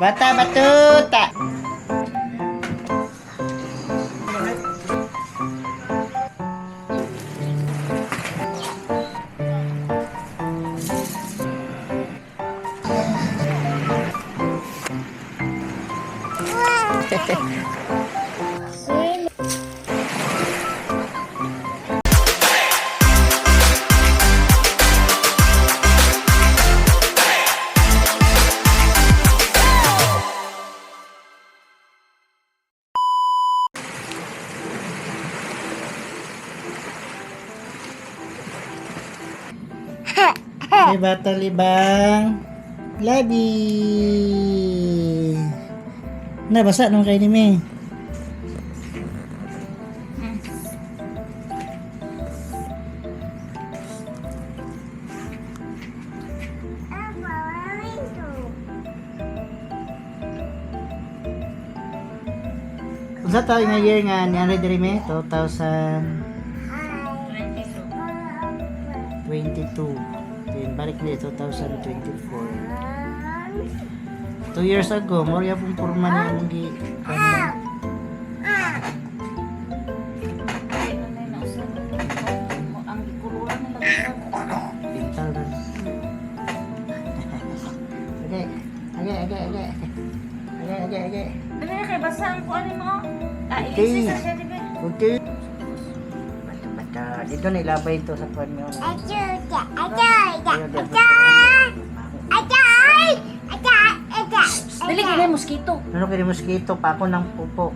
Bata batuta. May bata libang labi. Nabasa nung kay ni Ming. Unsa tayo nga year nga ni Andre diri me? 2022. Then balik ni 2024. 2 years ago, mo ya pong porma niya among gi kuan. Ang gikuluran nila usab. Pintal na. Okay. Okay. Okay. Ano na kay basa ang kuan mo? Ah, Okay. ilisi sa siya dibe. Okay. Bata bata. Dito na ilabay ito sa kuan mo. Dali kay may mosquito. Ano kay mosquito pa ako ng pupo.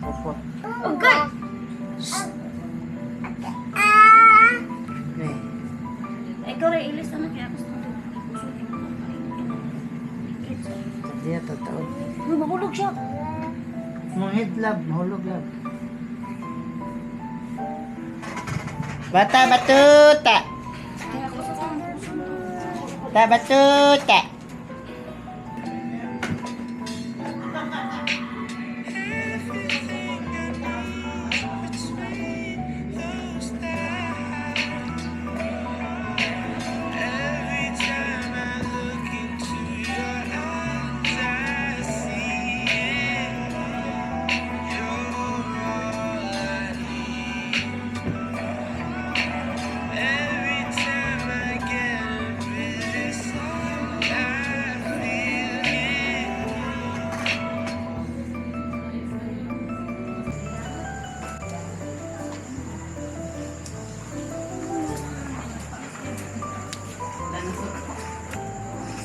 Pupo. Okay. Okay. Ikaw rin ilis na kaya gusto ko. Ikusog yung mga. Diya totoo. Uy, mahulog siya. Mong head lab, mahulog lab. Bata batuta. Kaya ako sa Bata batuta.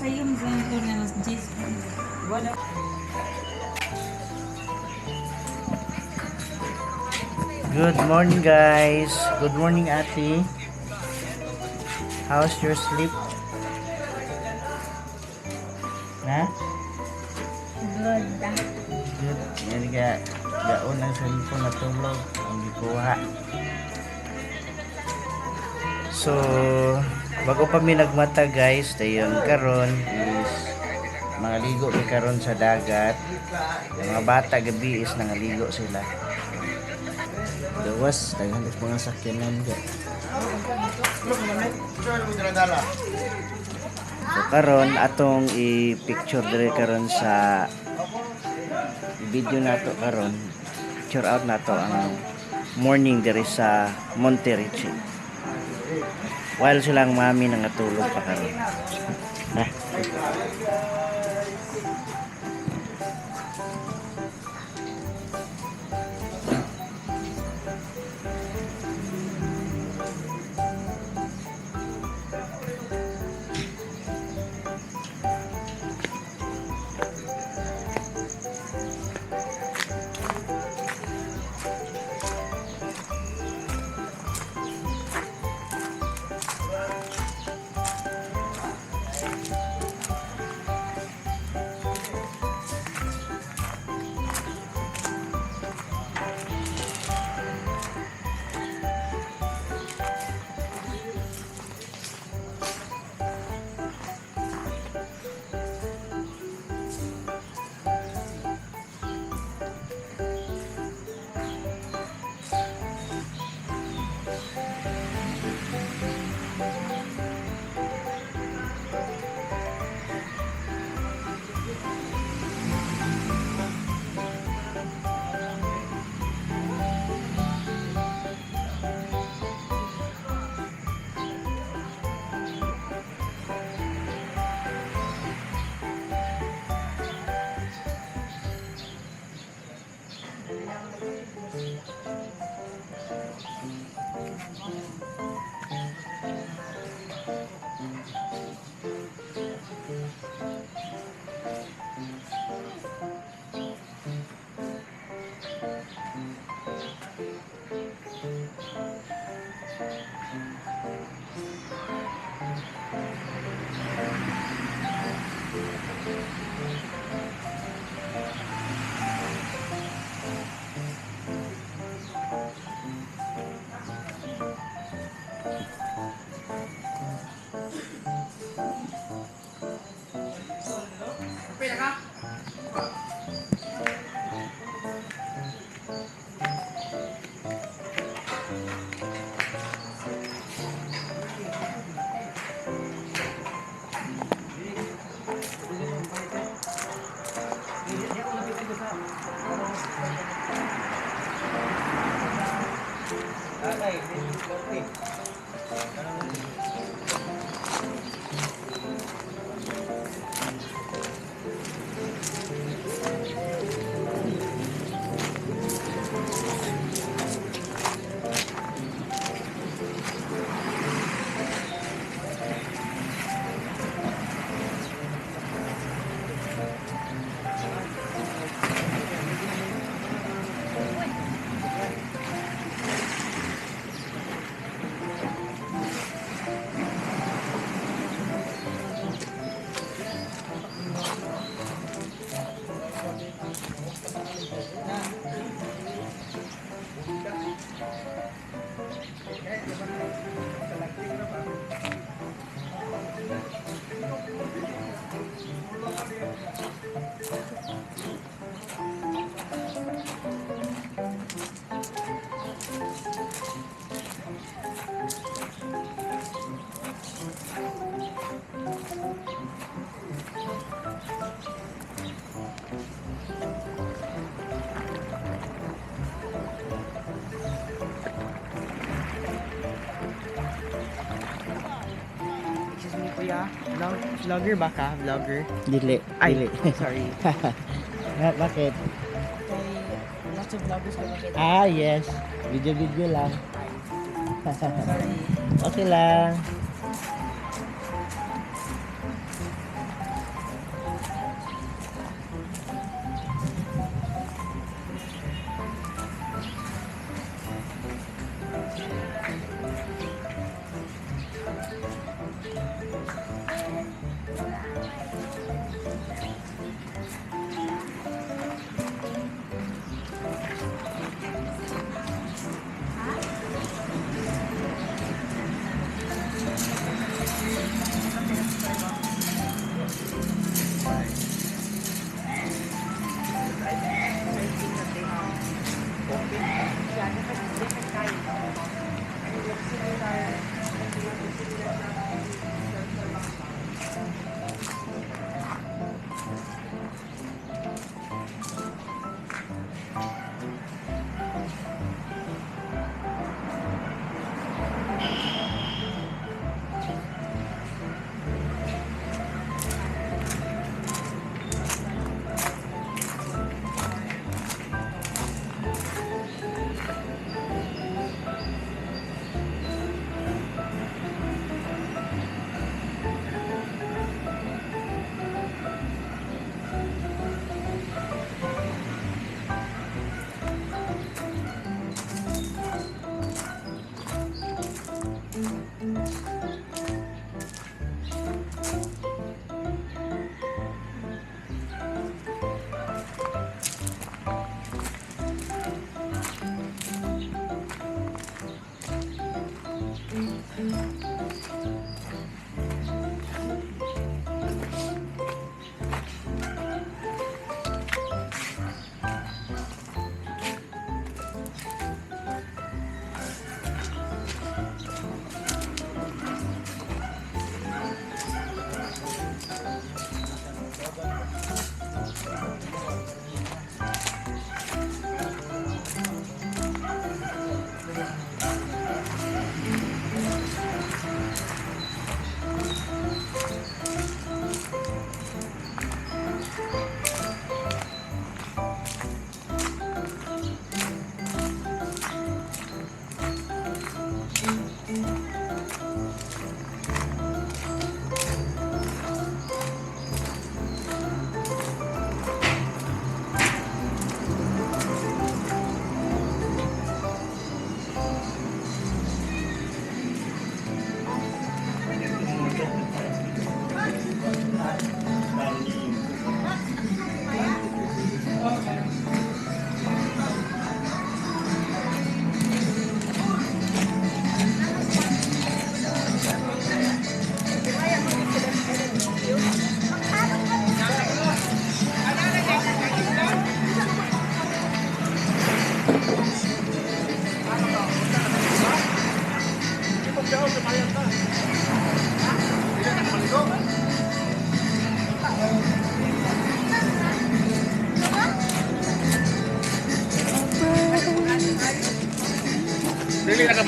Sa iyong ganito na mas Jis. Good morning, guys. Good morning, Ate. How's your sleep? Ha? Good. Good. Yan ga gaon ang cellphone na tulog ang gikuha. So, bago pa mi nagmata, guys, dayon karon is mga ligo mi karon sa dagat. Ang mga bata gabi is nangaligo sila. Gawas, daghan og mga sakyanan ga. So karon atong i-picture diri karon sa video nato karon, picture out nato ang morning diri sa Monterrici while silang mami nangatulog pa karon. Ha? Excuse me, kuya. Vlogger ba ka? Vlogger? Dili. Ay, Dili. sorry. Bakit? Kay lots of vloggers ka makita. Ah, yes. Video-video lang. Sorry. Okay lang. Yeah, different kind. I mean, like similar similar.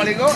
maligo?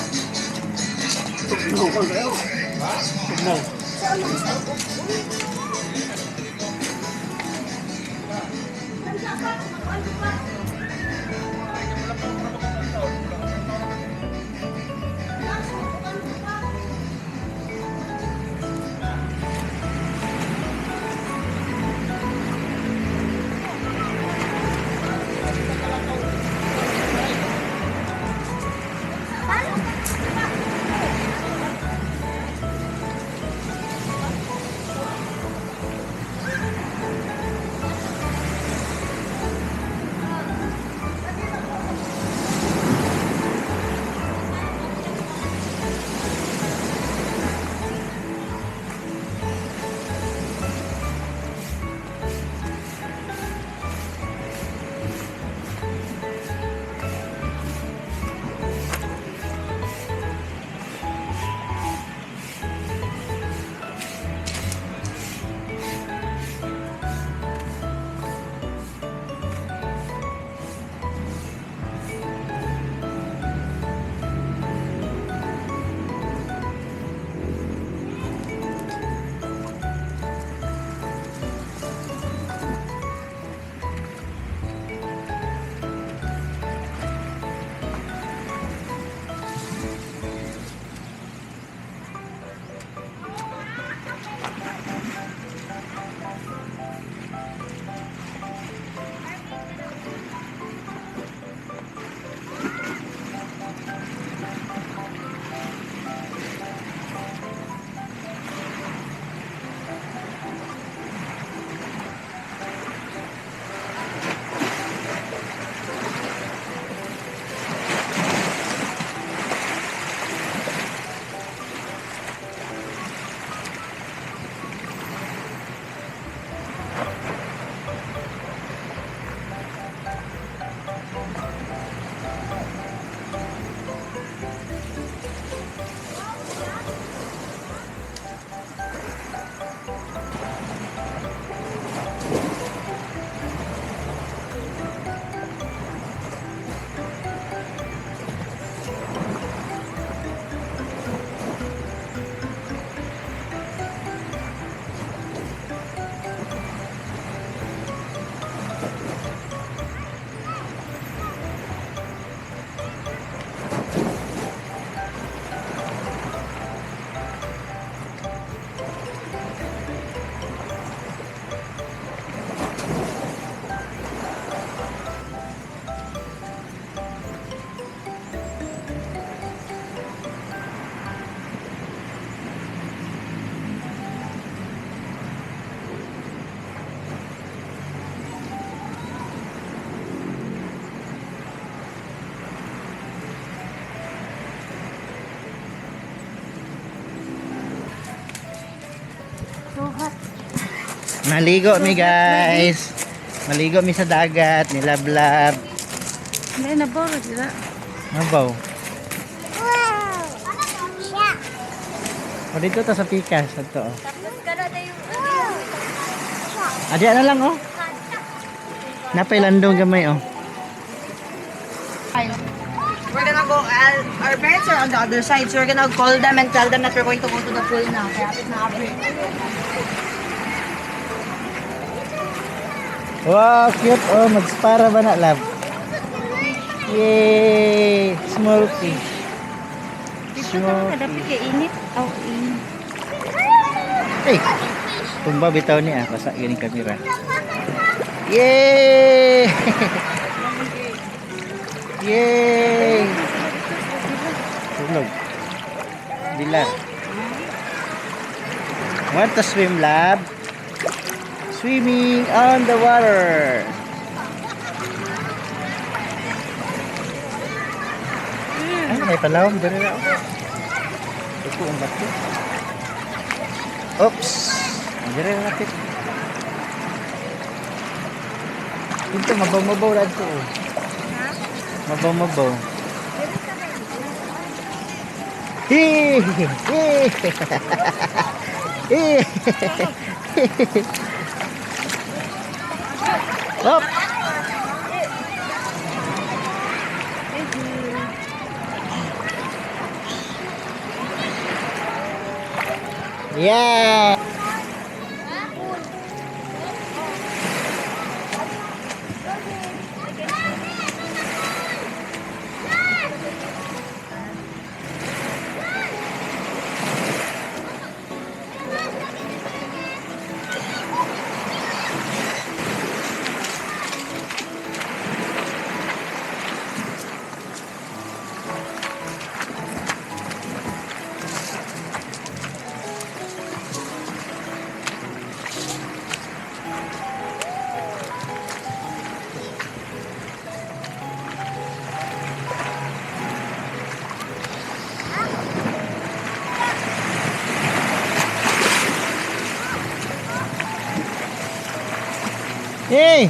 So hot. Maligo mi, guys. Maligo mi sa dagat, nilablab. Hindi na boro sila. Mabaw. O dito ta sa pikas ato. Oh. Tapos kana na yung Adi na lang oh. Napay landong gamay oh. We're gonna go, our parents are on the other side, so we're gonna call them and tell them that we're going to go to the pool now. Kaya apit na apit. Wow, cute oh, magspara ba na love? Yay! Small fish. Dito na kadapit kay init. Aw, init. Hey! Tumba bitaw niya, basa yun yung kamera. Yay! Yay! Tulog. Bilar. Want to swim, lab? Swimming on the water. Ay, may palawang dali na. Ito ang bato. Oops! Dire na natin. Ito, mabaw-mabaw lang ito. Oh. Mabaw-mabaw. Hey! Hey! Hey! Up! Yeah! Hey!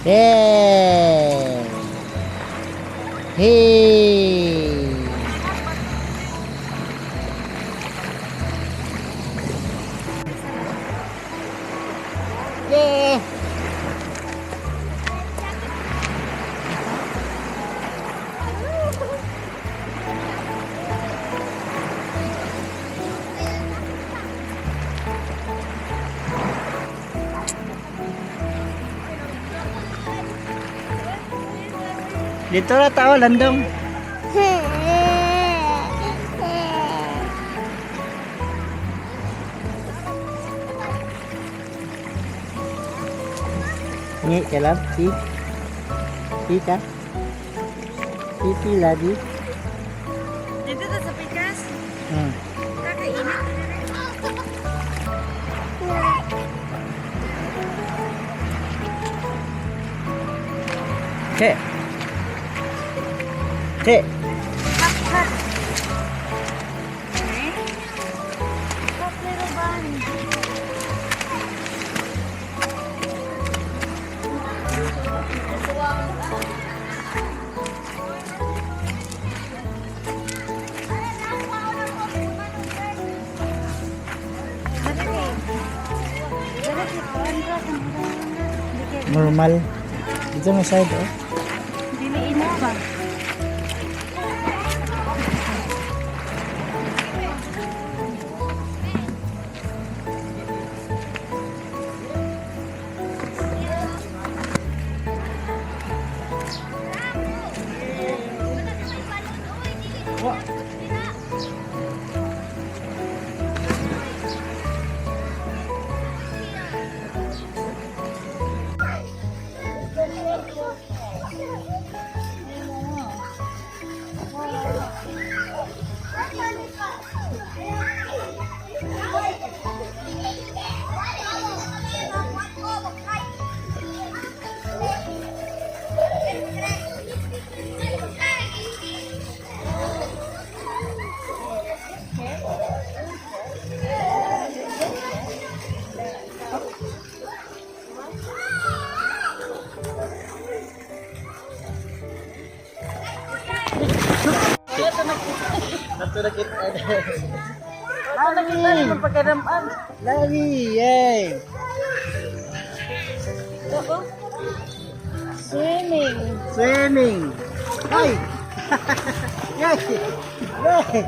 Hey! Hey! Yeah! Dito na tao, landong. Ni, kalab, si. Si ka. Si, si, lagi. Dito ta sa pikas. Kakainit. Ke. Ke. Hot, hot. Okay. Hot little bunny. Normal. Dito may side, oh. Dili ina ba? Lagi, yay! Swimming. Swimming! Ay! Yay! Yay!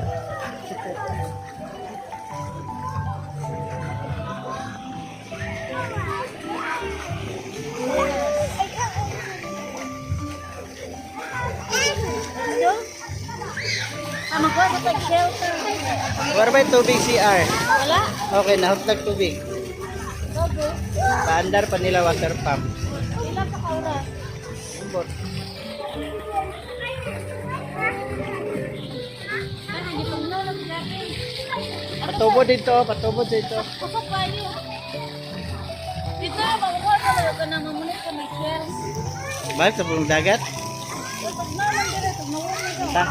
Tama ko sa shelter. Wala ba yung tubig CR? Wala. Okay, nahutlag tubig. Paandar pa nila water pump. Ilan pa ka oras? Ambot. Ano, gitugnaw lang sila. Patubo dito, patubo dito. Usok pa yun. Dito, makukuha ka lang ka na mamunit ka may shell. Balik sa buong dagat. Tugnaw lang dito, tugnaw lang dito. Ta.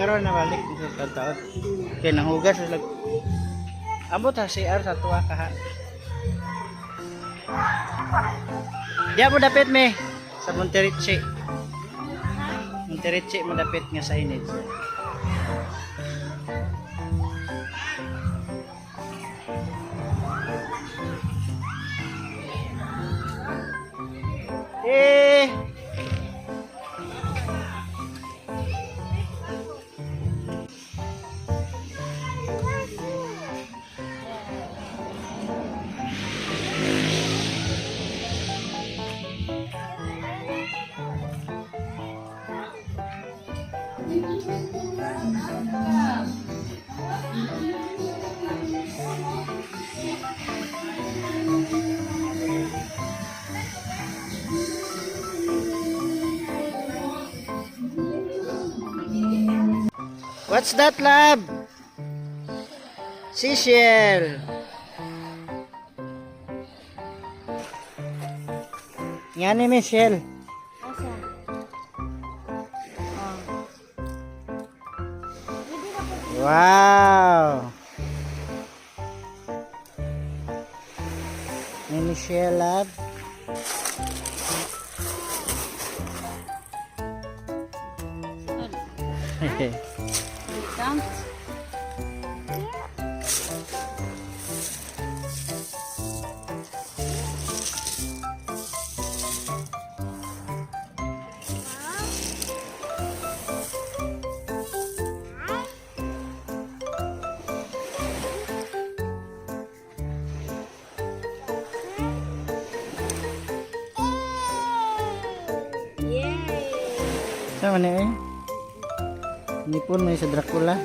Karon na balik sa taon. Kay nanghugas sa lag. Ambot ha CR sa tuwa kaha. Diya mo dapit me sa Montericci. Montericci mo dapit nga signage. Eh. What's that, love? Seashell. Nga ni Michelle. Asa? Oh. Pwede na po. Wow. Ni Michelle, love. Count. Yay! Sama ni eh? Nipon may sa Dracula.